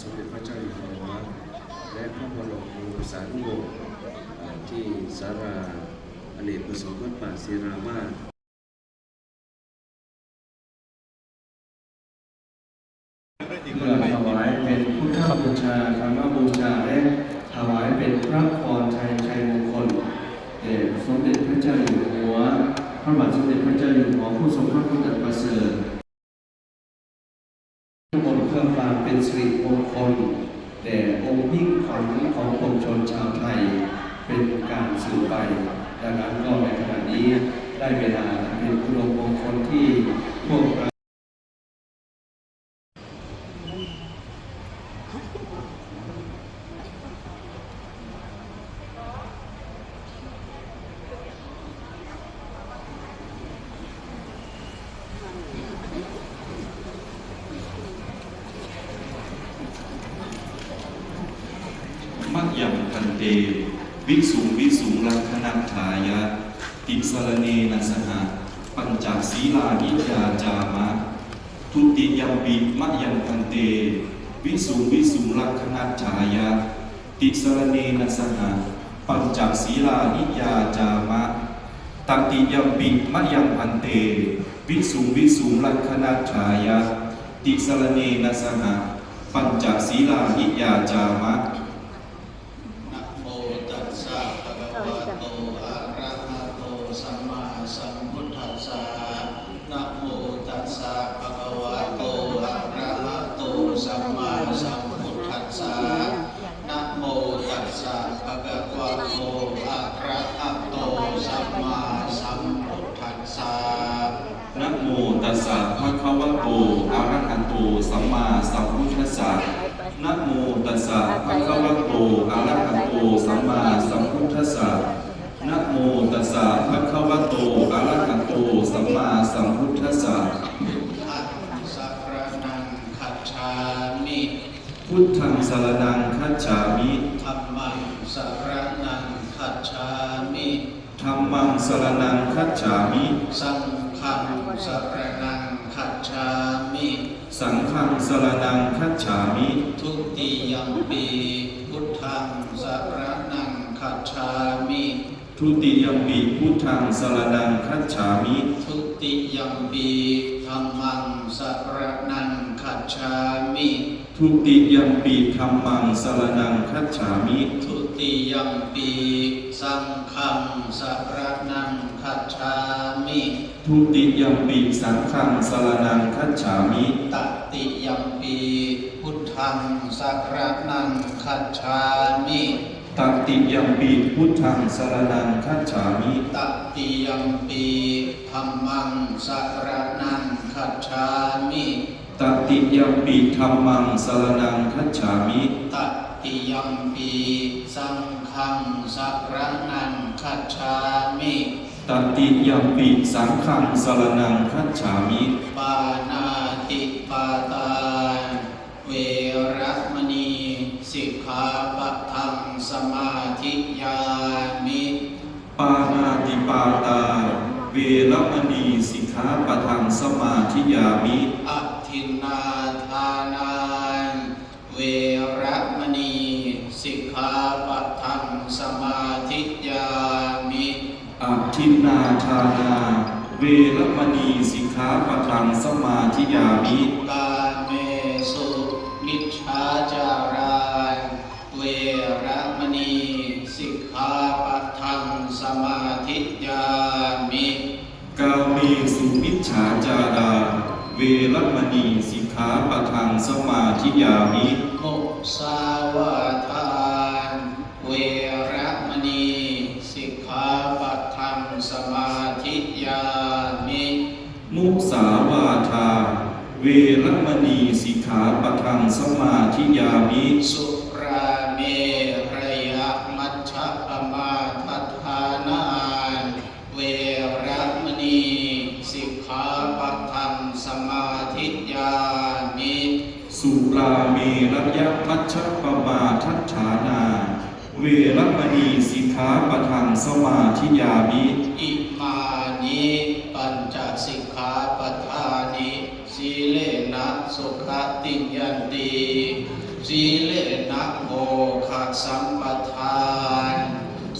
ສົມເດັດພະເຈົ້າຢູ່ຫົວ ແລະ ພະບໍລົມໂອກາສານຸວົງ ເອີ່ ທີ່ສາລາອະເນກປະສົງວັດປ່າສີລາວາດ. ເພື່ອຖວາຍເປັນພຸດທະບູຊາ, ທຳມະບູຊາ ແລະ ຖວາຍເປັນພະພອນໄຊໄຊມຸງຄຸນ ແດ່ສົມເດັດພະເຈົ້າຢູ່ຫົວ, ພະບາດສົມເດັດພະເຈົ້າຢູ່ຫົວ ຜູ້ຊົງພະຄຸນອັນປະເສີດ. ບົນເພື່ອຄວາມເປັນສິລິມົງຄົນແດ່ອົງຍິງຂວັນຂອງປວງຊົນຊາວໄທເປັນການສືບໄປ. ດັ່ງນັ້ນກໍໃນຂະນະນີ້ໄດ້ເວລາອັນເປັນອຸດົມມົງຄົນທີ່ພວກເຮົາ ມະຍັງພັນເຕ ວິສຸງວິສຸງລັກຂະນັດຖາຍະ ຕິສະລະເນນະສະຫະ ປັນຈະສີລານິຍາຈາມະ. ທຸຕິຍຳປິ ມະຍັງພັນເຕ ວິສຸງວິສຸງລັກຂະນັດຖາຍະ ຕິສະລະເນນະສະຫະ ປັນຈະສີລານິຍາຈາມະ. ຕະຕິຍຳປິ ມະຍັງພັນເຕ ວິສຸງວິສຸງລັກຂະນັດຖາຍະ ຕິສະລະເນນະສະຫະ ປັນຈະສີລານິຍາຈາມະ. ນະໂມຕັດສະ ພະຄະວະໂຕ ອະລະຫະໂຕ ສຳມາສຳພຸດທັດສະ. ນະໂມຕັດສະ ພະຄະວະໂຕ ອະລະຫະໂຕ ສຳມາສຳພຸດທັດສະ. ນະໂມຕັດສະ ພະຄະວະໂຕ ອະລະຫະໂຕ ສຳມາສຳພຸດທັດສະ. ນະໂມຕັດສະ ພະຄະວະໂຕ ອະລະຫະໂຕ ສຳມາສຳພຸດທັດສະ. ນະໂມຕັດສະ ພະຄະວະໂຕ ອະລະຫະໂຕ ສຳມາສຳພຸດທັດສະ. ນະໂມຕັດສະ ພະຄະວະໂຕ ອະລະຫະໂຕ ສຳມາສຳພຸດທັດສະ. ພຸດທັງສະຣະນັງຄັດສາມິ. ພຸດທັງສະຣະນັງຄັດສາມິ. ທຳມັງສະຣະນັງຄັດສາມິ. ທຳມັງສະຣະນັງຄັດສາມິ. ສັງຄັງສະຣະນັງຄັດສາມິ. ສັງຄັງສະຣະນັງຄັດສາມິ. ທຸຕິຍຳປິ ພຸດທັງສະຣະນັງຄັດສາມິ. ທຸຕິຍຳປິ ພຸດທັງສະຣະນັງຄັດສາມິ. ທຸຕິຍຳປິ ທຳມັງສະຣະນັງຄັດສາມິ. ທຸຕິຍຳປິ ທຳມັງສະຣະນັງຄັດສາມິ. ທຸຕິຍຳປິ ສັງຄັງສະຣະນັງຄັດສາມິ. ທຸຕິຍຳປິ ສັງຄັງສະຣະນັງຄັດສາມິ. ຕະຕິຍຳປິ ພຸດທັງສະຣະນັງຄັດສາມິ. ຕະຕິຍຳປິ ພຸດທັງສະຣະນັງຄັດສາມິ. ຕະຕິຍຳປິ ທຳມັງສະຣະນັງຄັດສາມິ. ຕະຕິຍຳປິ ທຳມັງສະຣະນັງຄັດສາມິ. ຕະຕິຍຳປິ ສັງຄັງສະຣະນັງຄັດສາມິ. ຕະຕິຍຳປິ ສັງຄັງສະຣະນັງຄັດສາມິ. ປານາຕິປາຕາ ເວລະມະນີ ສິກຂາປະທັງ ສະມາທິຍາມິ. ປານາຕິປາຕາ ເວລະມະນີ ສິກຂາປະທັງ ສະມາທິຍາມິ. ອະທິນນາທານາ ເວລະມະນີ ສິກຂາປະທັງ ສະມາທິຍາມິ. ອະທິນນາທານາ ເວລະມະນີ ສິກຂາປະທັງ ສະມາທິຍາມິ. ກາເມສຸ ມິດສາຈາລາ ເວລະມະນີ ສິກຂາປະທັງ ສະມາທິຍາມິ. ກາເມສຸ ມິດສາຈາລາ ເວລະມະນີ ສິກຂາປະທັງ ສະມາທິຍາມິ. ມຸສາວາທາ ເວລະມະນີ ສິກຂາປະທັງ ສະມາທິຍາມິ. ມຸສາວາທາ ເວລະມະນີ ສິກຂາປະທັງ ສະມາທິຍາມິ. ສຸຣາເມຣະຍະ ມັດຊະປະມາດຖານາ ເວລະມະນີ ສິກຂາປະທັງ ສະມາທິຍາມິ. ສຸລາເມລະຍະ ມັດຊະປະມາດຖານາ ເວລະມະນີ ສິກຂາປະທັງ ສະມາທິຍາມິ. ອິມານິ ປັນຈະສິກຂາປະທານິ ສີເລນະ ສຸຂະຕິງ ຍັນຕິ. sīlena bhogasampadā,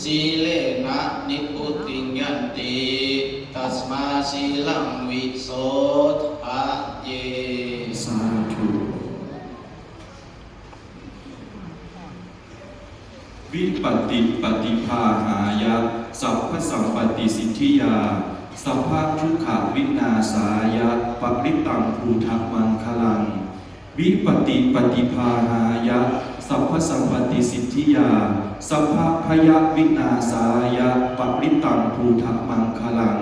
sīlena nibbutiṃ yanti, tasmā sīlaṃ visodhaye. ສາທຸ. Vipattipaṭibāhāya sabbasampattisiddhiyā, sabbadukkhavināsāya parittaṃ brūtha maṅgalaṃ. Vipattipaṭibāhāya sabbasampattisiddhiyā, sabbabhayavināsāya parittaṃ brūtha maṅgalaṃ.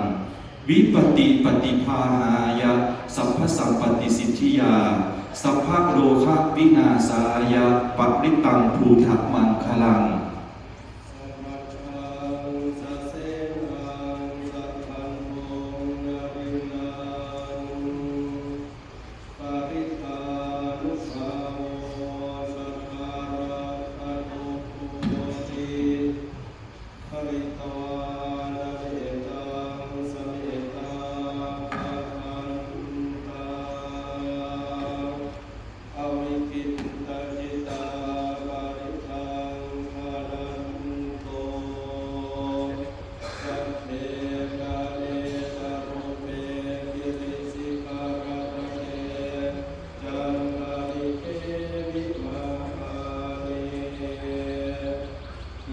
Vipattipaṭibāhāya sabbasampattisiddhiyā, sabbarogavināsāya parittaṃ brūtha maṅgalaṃ. Sabbatthaṃ sasenaṃ sabbaṃ puññaviṇāṇaṃ, parittānubhāvo sabbalakkhaṇo hoti. Pharitvāna mettaṃ samettā bhadantā, avikkhittacittā parittaṃ bhaṇantu. Sagge kāme ca rūpe girisikharataṭe cantalikkhe vimāne,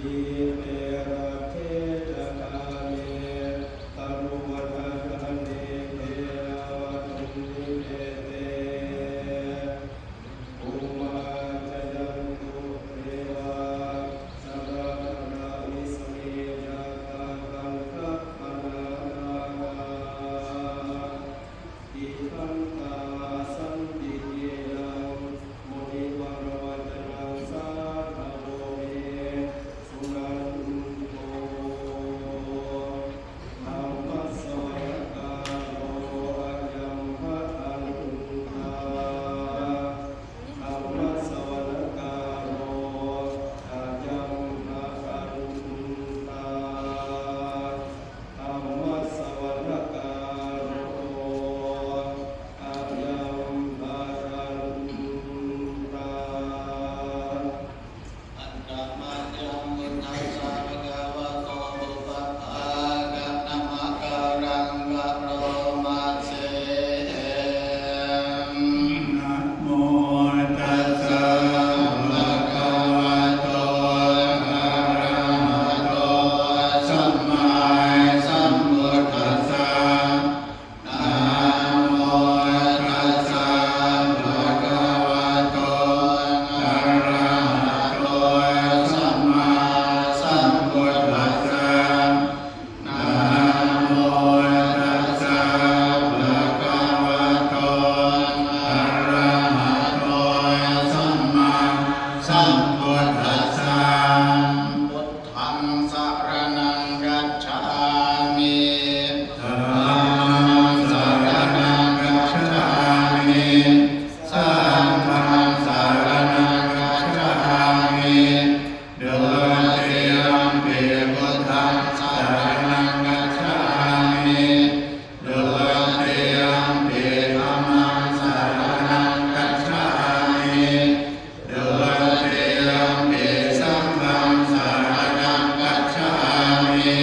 dīpe raṭṭhe ca gāme taruvanagahane gehavatthumhi khette, bhummā cāyantu devā jalathalavisame yakkhagandhabbanāgā, tiṭṭhantā santike yaṃ munivaravacanaṃ sādhavo me suṇantu. Dhammassavanakālo ayambhadantā. Dhammassavanakālo ayambhadantā. Dhammassavanakālo ayambhadantā. Handa mayaṃ buddhassa bhagavato pubbabhāganamakāraṃ karoma se. Namo tassa bhagavato arahato sammāsambuddhassa. Namo tassa bhagavato arahato sammāsambuddhassa. Namo tassa bhagavato arahato sammāsambuddhassa. Buddhaṃ saraṇaṃ gacchāmi. Dhammaṃ saraṇaṃ gacchāmi. Saṅghaṃ saraṇaṃ gacchāmi. Dutiyampi buddhaṃ saraṇaṃ gacchāmi. Dutiyampi dhammaṃ saraṇaṃ gacchāmi. Dutiyampi saṅghaṃ saraṇaṃ gacchāmi.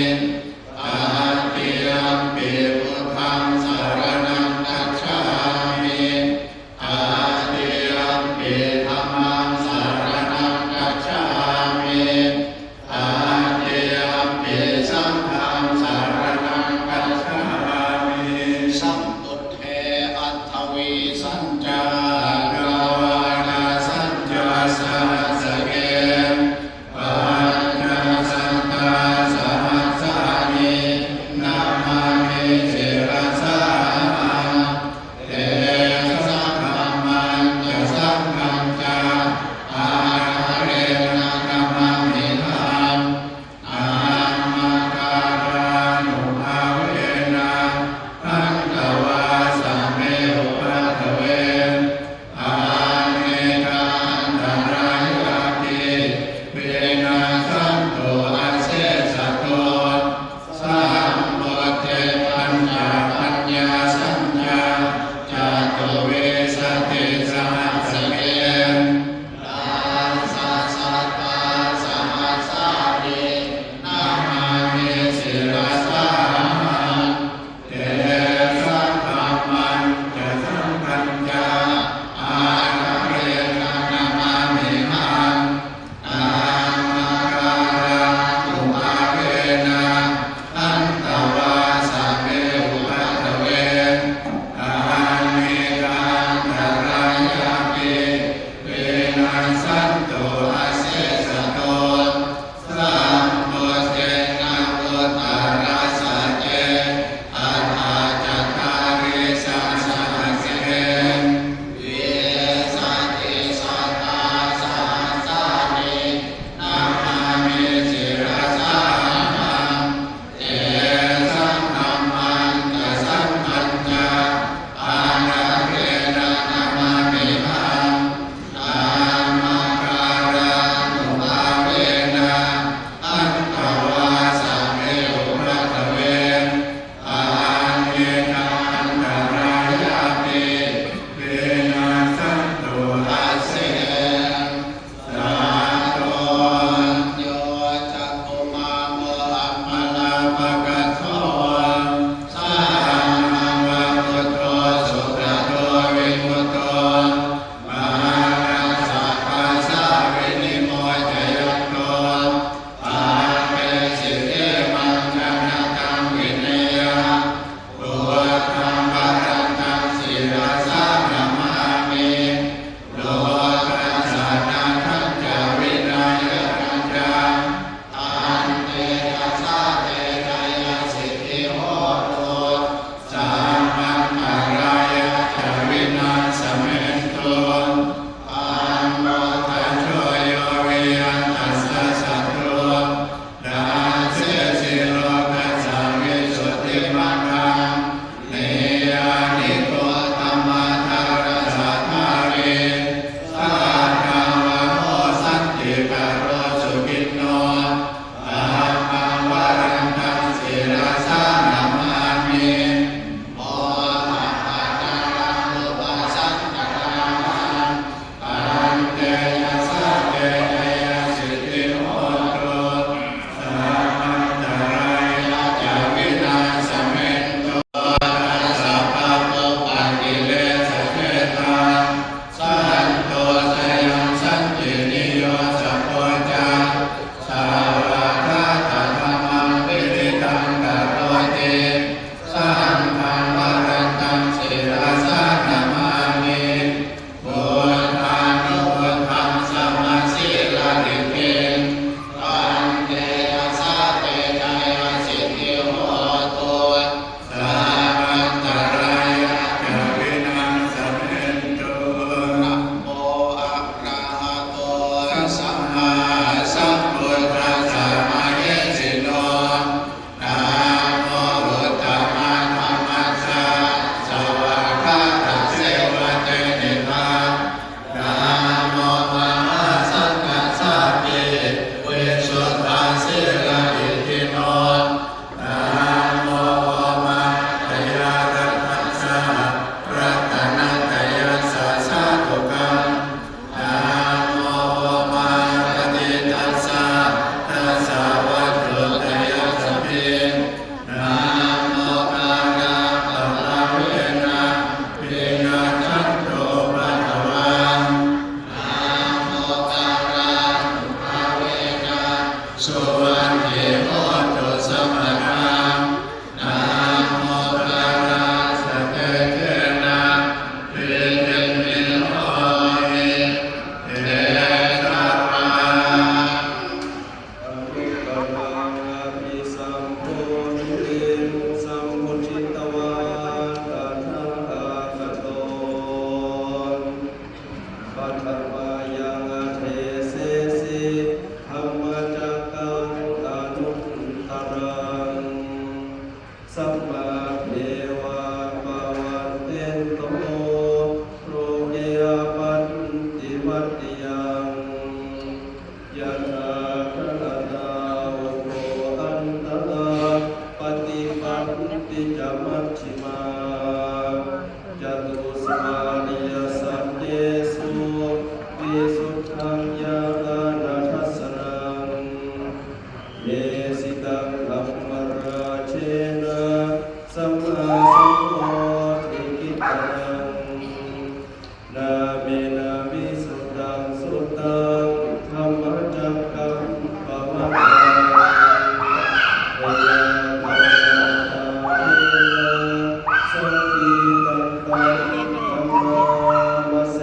Tatiyampi buddhaṃ saraṇaṃ gacchāmi. Tatiyampi dhammaṃ saraṇaṃ gacchāmi. Tatiyampi saṅghaṃ saraṇaṃ gacchāmi. Sambuddhe aṭṭhavīsañca dvādasañca sahassake pañcasatasahassāni namāmi sirasā ahaṃ. Tesaṃ dhammañca saṅghañca ຍັງ ຍະຖາຄະລະທາໂອໂຄອັນຕະລາ ປະຕິປັນຕິຈະມັດຊິມາ ຈະຕຸສາລິຍະສັນເຕສຸ ວິສຸດທັງຍານະທັດສະນັງ ເນສິຕັງທຳມະຣາເຊນະ ສຳມາສຳໂພທິກິດຕະນັງ ນາເມນະວິສຸດທັງສຸດທັງ ທຳມະຈັກກັງປະວັດຕັງ ຍະຖາທາເທນະ ສັກຂິຕັນຕັງ ທຳມາມະເສ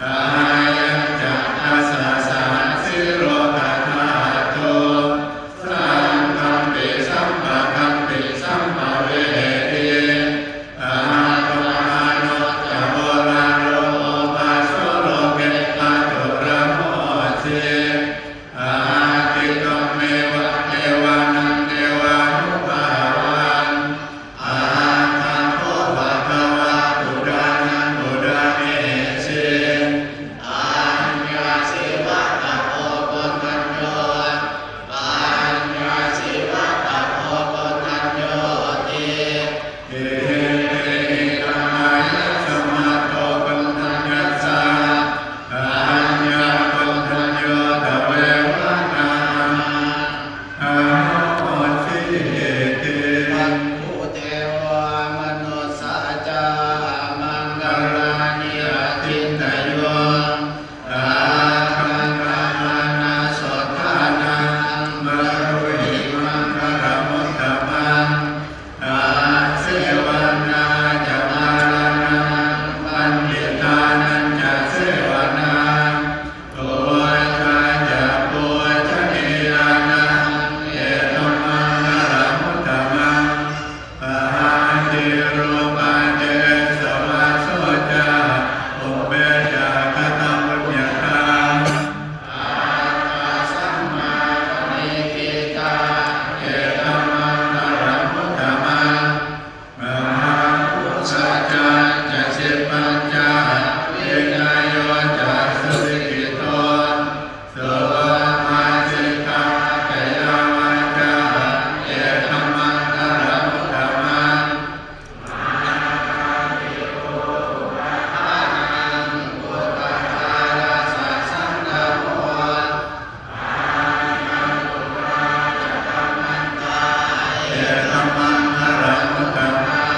ອາຍັນຈະ ອາສະສະ ສິໂລກະທາຕຸ ສຳຄັມປິ ສຳປະຄຳປິ ສຳປະເວທິ ອາໂກ ອາໂນ ຈະ ໂອລາໂລ ໂອພາໂສ ໂລເກ ປະຕຸລະໂຫສິ ອາຕິກຳເມວະ ເດວານັງ ເດວານຸພາວັງ ອາຄາໂຄ ພະຄະວາ ອຸດານັງ ອຸດາເນສີ ປັນຍາສິວະກະໂພ ໂກນທັນໂຍ ປັນຍາສິວະກະໂພ ໂກນທັນໂຍຕິ ເອຫິ ທຳມາຍະສະມະໂຕ ໂກນທັນຍະສາ ປັນຍາ ໂກນທັນໂຍ ຕະເວວະນາ ອະໂຫສິ ຕິ ວັດຖຸເທວາ ມະນຸດສາຈາ ມັງຄະລານິ ອະຈິນຕະໂຍ ອາຄັງຄະມານາ ໂສທານັງ ບະລຸຫິ ມັງຄະລະມຸດຕະມັງ ອາເສວະນາ ຈະ ມາລະນາ ບັນດິຕານັນຈະ ເສວະນາ ປູຊາ ຈະ ປູຊະນີຍານັງ ເອຕັມມັງຄະລະມຸດຕະມັງ ປະຫາຕິຮູປາເດສະວາໂສຈາ ປຸບເປຈາກະຕະປຸນຍະກຳ ອາຄາສັມມາຄະນິກິດຕາ ເອຕັມມັງຄະລະມຸດຕະມັງ ມະຫາປຸສາຈານຈະ ສິບປັນຈາ ວິນະໂຍຈະ ສຸສິກຂິໂຕ ສຸພາສິກຂາຈະ ຍາວາຈາ ເອຕັມມັງຄະລະມຸດຕະມັງ ເອຕັມມັງຄະລະມຸດຕະມັງ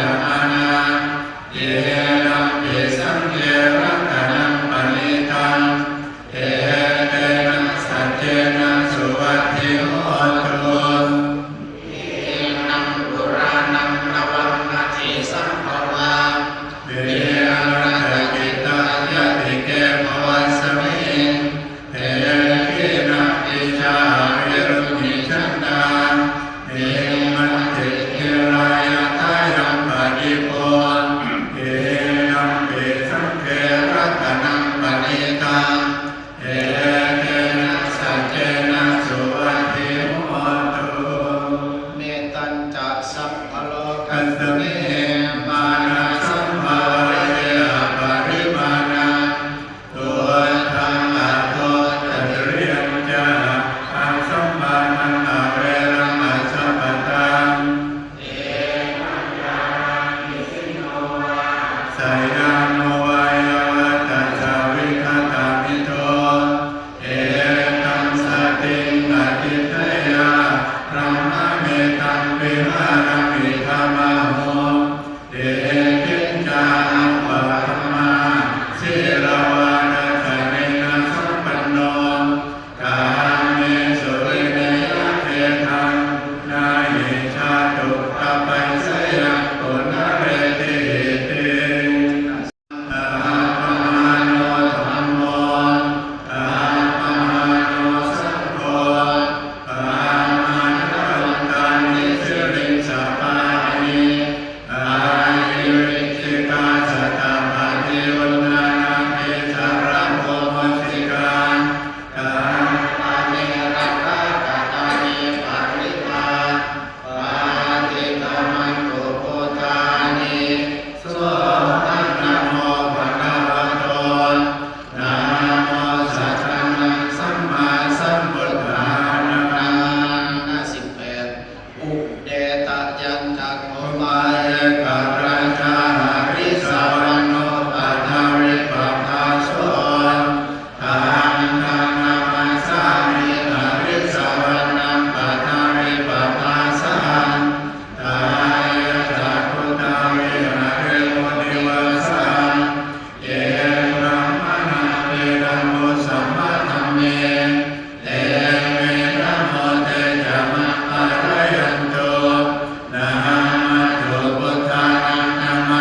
Yamānā, iminampi saṅghe ratanaṃ paṇītaṃ, etena saccena suvatthi hotu. Khīṇaṃ purāṇaṃ navaṃ natthi sambhavā, virattacittāyatike bhavasmiṃ, te khīṇabījā aviruḷhichandā, nibbanti dhīrā yathāyampadīpo. Iminampi saṅghe ratanaṃ paṇītaṃ, etena saccena suvatthi hotu. Mettañca sabbalokasmiṃ mānasambhāvaye aparimāṇaṃ, uddhaṃ adho ca tiriyañca asambādhaṃ averaṃ asapattaṃ. Sayāno vā yavatassa vigatamiddho, etaṃ satiṃ adhiṭṭheyya, brahmametaṃ vihāraṃ idhamāhu. Diṭṭhiñca anupagamma sīlavā dassanena sampanno, kāmesu vineyya gedhaṃ, na hi jātu gabbhaseyyaṃ punaretīti. Appamāṇo dhammo, appamāṇo saṅgho, pamāṇavantāni siriṃsapāni, ahi vicchikā satapadī uṇṇānābhī sarabū mūsikā, taṃ pāṇī rakkhā katā me paritā, paṭikkamantu bhūtāni. Sohaṃ namo bhagavato, namo sattannaṃ sammāsambuddhānaṃ. ສິບແປດ Udetayañcakkhumā ekarājā harissavaṇṇo paṭhavippabhāso, taṃ taṃ namassāmi harissavaṇṇaṃ paṭhavippabhāsaṃ, tayajja guttā viharemu nivāsaṃ. Ye brāhmaṇā vedagū sabbadhamme, te me namo te ca maṃ pālayantu, namatthu buddhānaṃ nama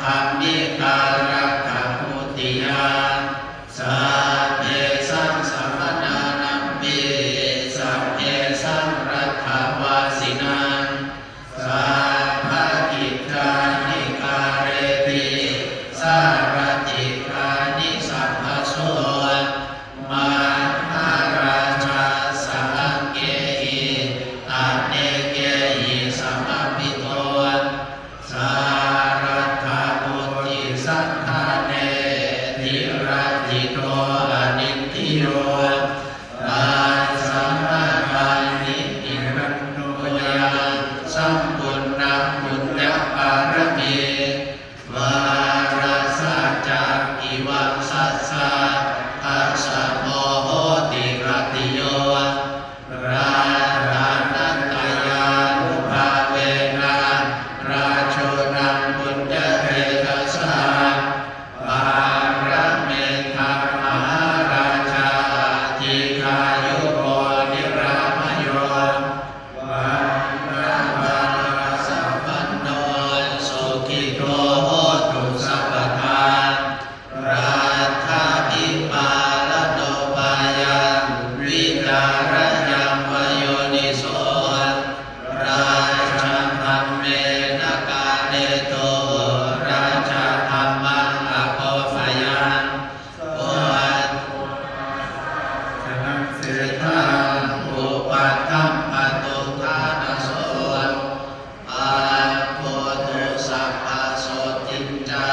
ກາມິກາລັກຂະປຸດຕິຍາ ສັບເພສັງສະມະນານັມປີ ສັບເພສັງລັດຖະວາສິນັງ ສັບພະກິດຈານິກາເຣຕິ ສາລະຕິການິສັບພະໂສ ມະຫາລາຊາສະອັງເກຫິ ອະເນເກຫິສະມາພິໂຕ ສາລັດຖະບຸດທິສັນທາເນ ທິລະທິໂຕອະນິດທິໂຍ ຕັດສະມາກາມິṃ ນິລັນໂທ ຍັງ ສຳປຸນນັງ ປຸນຍະບາລະມີ ວາລະສັດຈັງ ອິວັງສັດສະ ທັດສະໂມ ໂຫຕິ ຄະຕິໂຍ ລັດຖະນະຕະຍານຸພາເວນະ ລາໂຊນະ ປຸນຍະເຕຈະສາ ປະລະເມນທັງ ມະຫາລາຊາ ດີຄາຍຸໂກ ນິຣາມະໂຍ ວັນນະມາລະສັບພັນໂນ ສຸຂິໂຕ ໂຫຕຸ ສັບພະທາ ລັດຖາພິບາລະໂນ ພາຍັງ ວິຈາຣະຍັງ ວະໂຍນິໂສ ລາຊະທຳເມນະ ກາເນຕຸ ລາຊະທຳມັງ ອະໂພມະຍັງ ໂຫຕຸ ສະນັງເສດຖາ ອຸປະທັມປະຕຸ ທານະໂສ ປັບໂພຕຸ ສັບພະໂສຕິນຈາ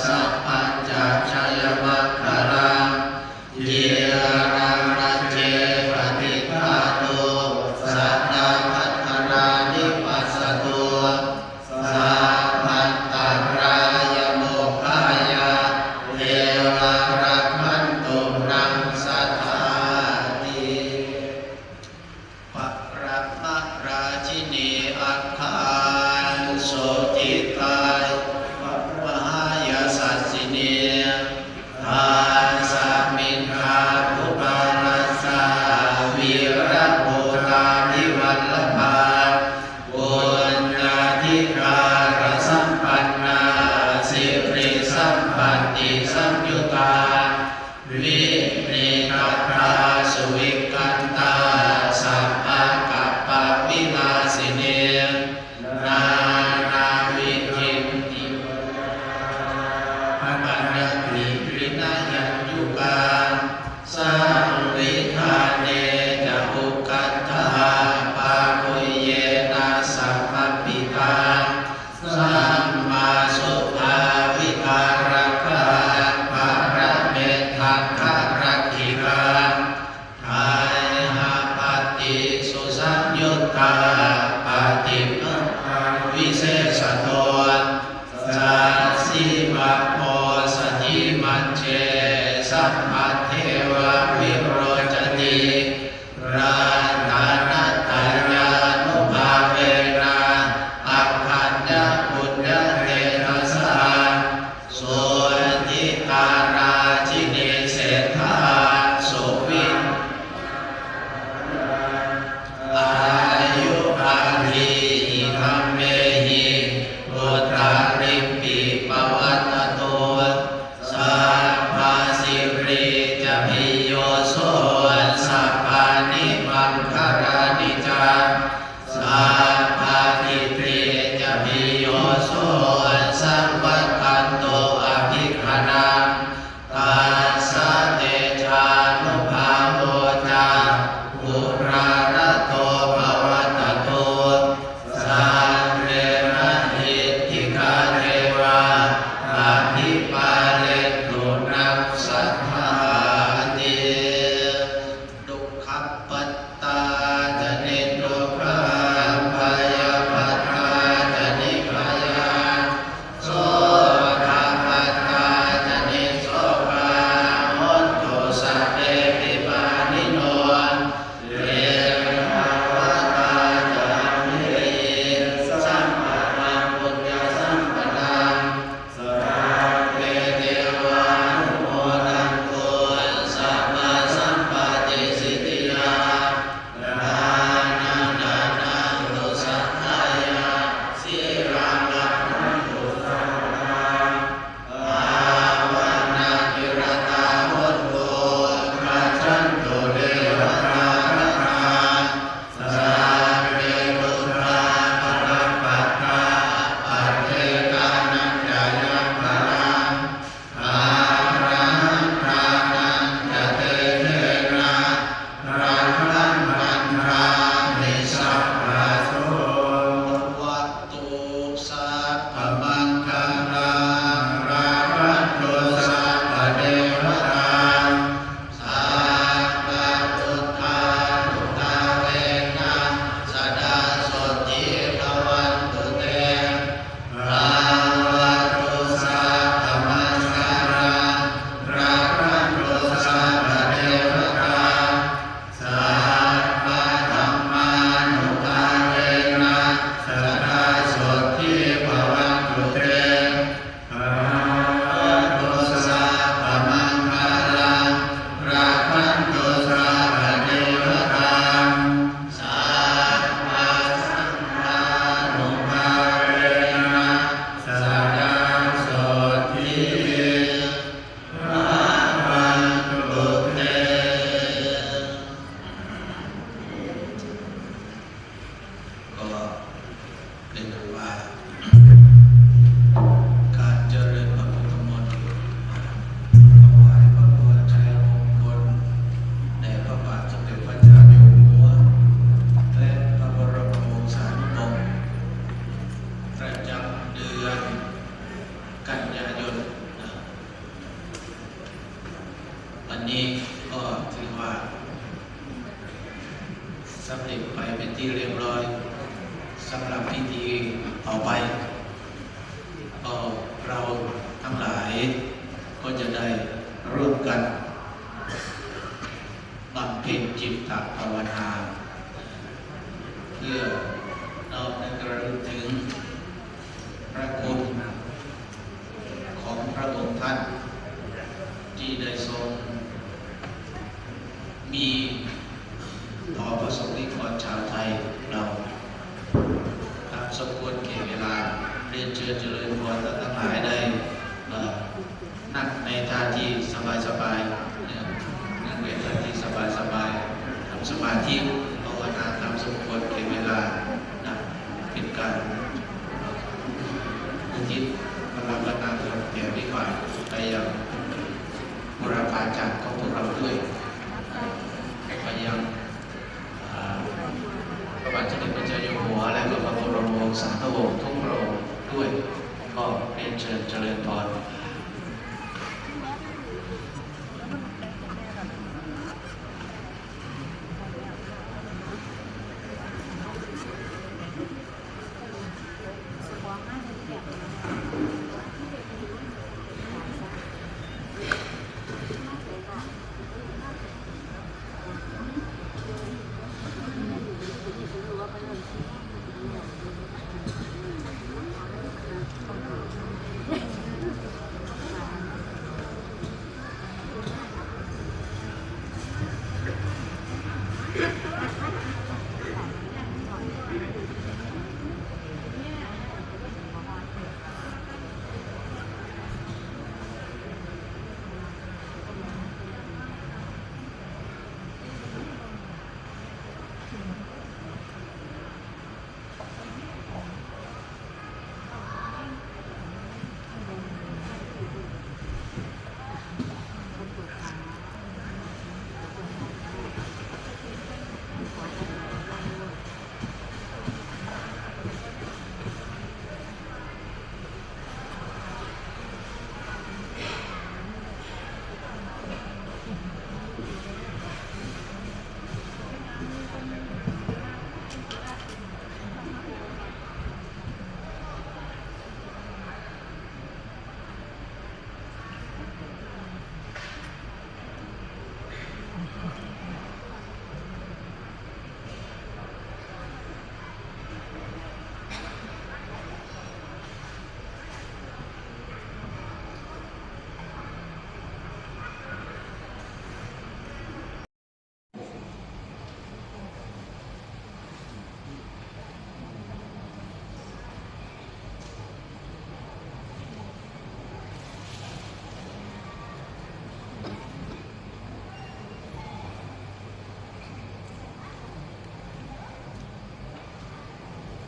ສັບພັນຈະ ຊະຍະມັງຄະລັງ ຈີລະລັດເຈ ປະຕິດຖາຕຸ ສະຕະພັດຕະລານິປັດສະຕຸ ສັບພັນຕະລາຍະໂມກຄາຍະ ເທວາລັກຂັນຕຸ ນັງສະຖາຕິ ປະລະມະລາຊິນີ ອັກຂັງ ໂສຕິຕາຍະ ມະຫາຍະສັດສິນີ ຕັດສະມິນ ທານຸພາລັດສະ ວີຣະໂພຕາພິວັນລະພາ ປຸນຍາທິກາລະສຳປັນນາ ສິລິສຳພັນຕິສັງຍຸດຕາ ວິນິກະຕາສຸວິກກັນຕາ ສະພະກັບປະວິລາສິນີ ນານາວິທິນຕິ ພະນະຕິວິນະຍັນຍຸກາ ສັງວິທາເນຈະອຸກັດຖາ ພາຄຸເຍນະສະມາພິຕາ ສຳມາສຸພາວິທາລັກຂາ ປະລະເມນທັງຄະລັກຂິກາ ໄຕຫະພັດຕິສຸສັງຍຸດຕາ ປະຕິປັນຕັງວິເສສະໂຕ ສັດສີມະໂພສະທີມັນເຈ ສະພະເທວາວິໂຣຈະຕິ ລັດຖະນະຕະຍານຸພາເວນະ ອັກຂັນຍະປຸນຍະເຕຈະສາ ໂສຕິຕາລາຊິນີເສດຖາ ສຸວິ ອາຍຸພາທີຫິ ທຳເມຫິ ພຸດທະລິມປີປະວັດຕະຕຸ ກັນຍາຍົນ ນະ ວັນນີ້ກໍຖືວ່າສຳເລັດໄປເປັນທີ່ລຽບຮ້ອຍ ສຳລັບພິທີເຜົາໄຟ ກໍເຮົາທັງຫຼາຍກໍຈະໄດ້ຮ່ວມກັນ ບຳເພັນຈິດຕະພາວະນາ ເພື່ອນ້ອມນຶກລະລຶກເຖິງພະຄຸນຂອງພະອົງທ່ານ ທີ່ໄດ້ຊົງມີຕໍ່ພະສົງນິກອນຊາວໄທເຮົາ ຕາມສົມຄວນແກ່ເວລາ. ຮຽນເຊີນຈະເລີນພອນ ທ່ານທັງຫຼາຍໄດ້ ເອີ ນັ່ງໃນທ່າທີ່ສະບາຍໆ ເອີ ນັ່ງໃນທ່າທີ່ສະບາຍໆ ທຳສະມາທິ ພາວະນາຕາມສົມຄວນແກ່ເວລານະ ເປັນການອຸທິດພະລັງກະຕານແຜ່ວິຫວານໄປຍັງບູລະພາຈານຂອງພວກເຮົາດ້ວຍ ໄປຍັງ ອ່າ ພະບາດສົມເດັດພະເຈົ້າຢູ່ຫົວ ແລະ ກໍພະບໍລົມວົງສານຸວົງທຸກພະອົງດ້ວຍ. ຂໍຮຽນເຊີນຈະເລີນພອນ.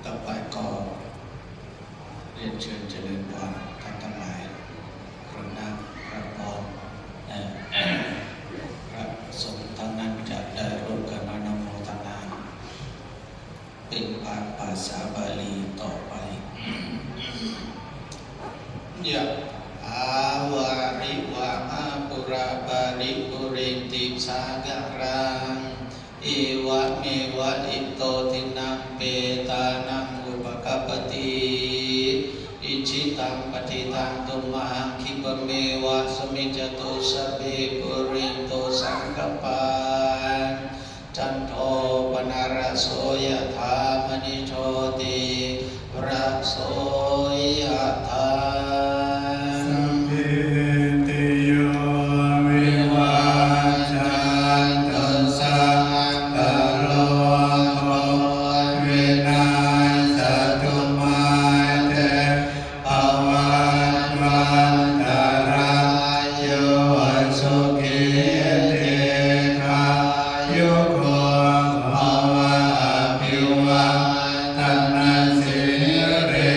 ຕໍ່ໄປກໍ ຮຽນເຊີນຈະເລີນພອນທ່ານທັງຫຼາຍ ພະນາງພະພອນ ແລະ ພະສົງທັງນັ້ນຈະໄດ້ຮ່ວມກັນອະນຸໂມທະນາ ເປັນພາ ພາສາບາລີຕໍ່ໄປ. ຍະຖາວາລິວະຫາປູລາປາລິປູເຣນຕິສາຄາລັງ ເອວະເມວະ ອິໂຕ ທິນນຳ ເປຕານັງ ອຸປະກັບປະຕິ ອິດຖິຕັງ ປັດຖິຕັງ ຕຸມະຫັງ ຂິບປະເມວະ ສະມິດຈະຕຸ ສັບເພ ປູເຣນຕຸ ສັງກະປາ ຈັນໂທ ປະນະລະໂສ ຍະຖາ ມະນິ ໂຊຕິ ລະໂສ ຍະຖາ ສຳພີຕິໂຍ ວິວາຈັນຕຸ ສັບພະໂລໂຄ ວິນາສະຕຸ ມາເຕ ພະວັດວັນຕະລາໂຍ ສຸຂີ ດີຄາຍຸໂກ ພະວະ ອະພິວາທະນະສີລິ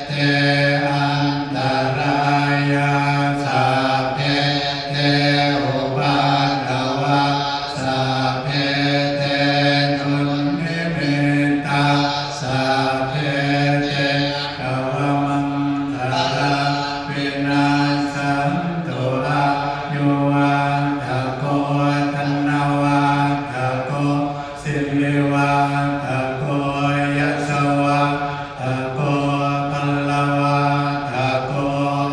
เต อันตรายา สัพเพ เต อุปัดดวา สัพเพ เต ดุนนิมิตตา สัพเพ เต อวมังคลา วินัสสันตุ อายุวัฒโก ธนวัฒโก สิริวัฒโก ยศวัฒโก พลวัฒโก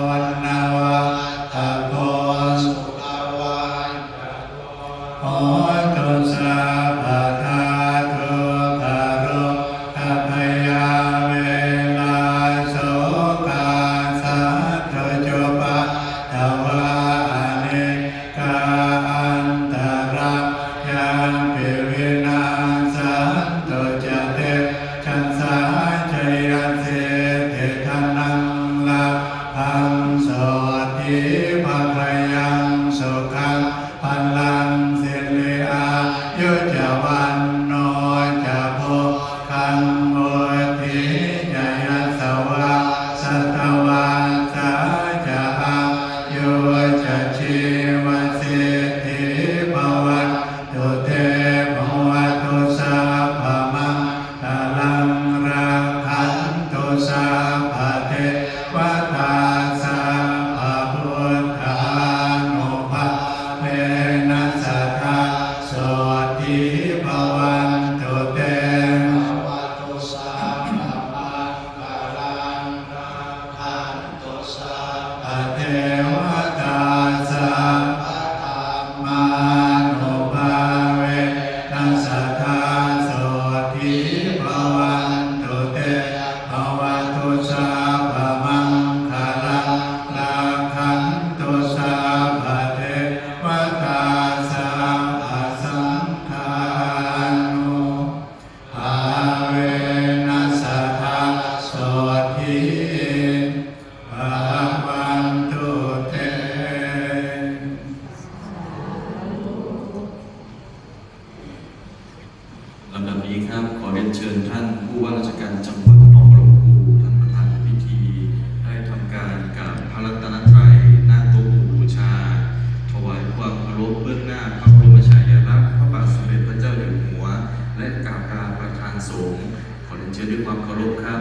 วรรณวัฒโก สุขวัฒโก โหตุสัพพะทา ทุกขโรคะพยาเวราโสกาสัตว์จุปาทวาอเนกาอันตรายาปิวินาสสันตุจเตจะสา จยสิทธิธนังลาภังโสติภะคะยังสุขัง พลังสิริอายุจะวันโนจะโภคังวุฒิจะยะสวาสัตวัสสาจะอายุจะชีวสิทธิภะวันตุเตภะวะตุสัพพะมัง คะลัง รักขันตุสัพพะเทวะตา สัพพะพุทธานุภาเวนะ สะทา โสตถีภะวันตุเต ภะวะตุสัพพะมังคะลัง รักขัน ตุสัพพะเทวะตา สัพพะธัมมานุภາเวนะ สะทา โสตถีภะวันตุเต ภะวะตุสัพพะมังคะลัง รักขันตุสัพพะเทวะตา สัพพะสังฆานุ ภาเวนะ สะทา โสตถีภะวันตุเต ลำดับนี้ครับ ขอเรียนเชิญท่านผู้ว่าราชการจังหวัดหนองบัวลำภู ท่านประธานพิธี ได้ทำการกราบพระรัตนตรัย ณ โต๊ะหมู่บูชา ถวายความเคารพเบื้องหน้าพระบรมฉายาลักษณ์พระบาทสมเด็จพระเจ้าอยู่หัว และกราบลาประธานสงฆ์ ขอเรียนเชิญด้วยความเคารพครับ